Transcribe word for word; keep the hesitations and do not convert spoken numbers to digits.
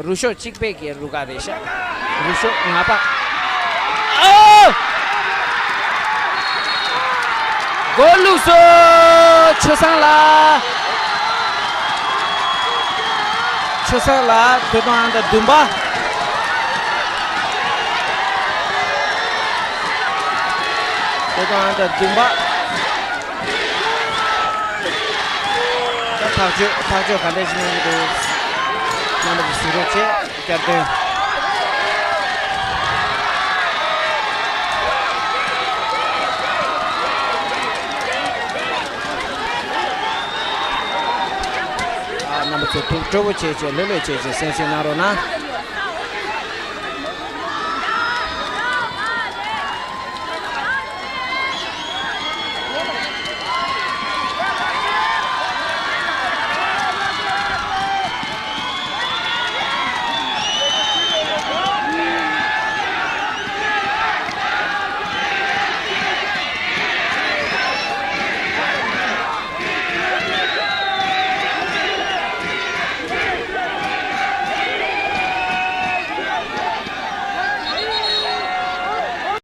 རུ་ཤོག་གཅིག་པའི་གི་རུ་ཁག་རེད་ཤག་རུ་ཤོག་ལྔ་པ། ཨོ། གོ་ལུགས་སོ། ཆོས་བཟང་ལགས། ཆོས་བཟང་ལགས་ཐོབ་ཐང་ཨང་དང་བདུན་པ། ཐོབ་ཐང་ཨང་དང་བདུན་པ། ད་ཐག་གཅོད་ཐག་གཅོད་ག་འདྲ་ཞིག་གནང་གི་འདུག་རྣམ་པ་ཚོ་གཟིགས་རོགས་བྱེད། བསྐྱར་ཟློས། ཨ། རྣམ་པ་ཚོ་ཐུགས་སྤྲོ་བོ་བྱེད་བྱེད་ལྷོད་ལྷོད་བྱེད་བྱེད་གསན་གཟིགས་གནང་རོགས་གནང་།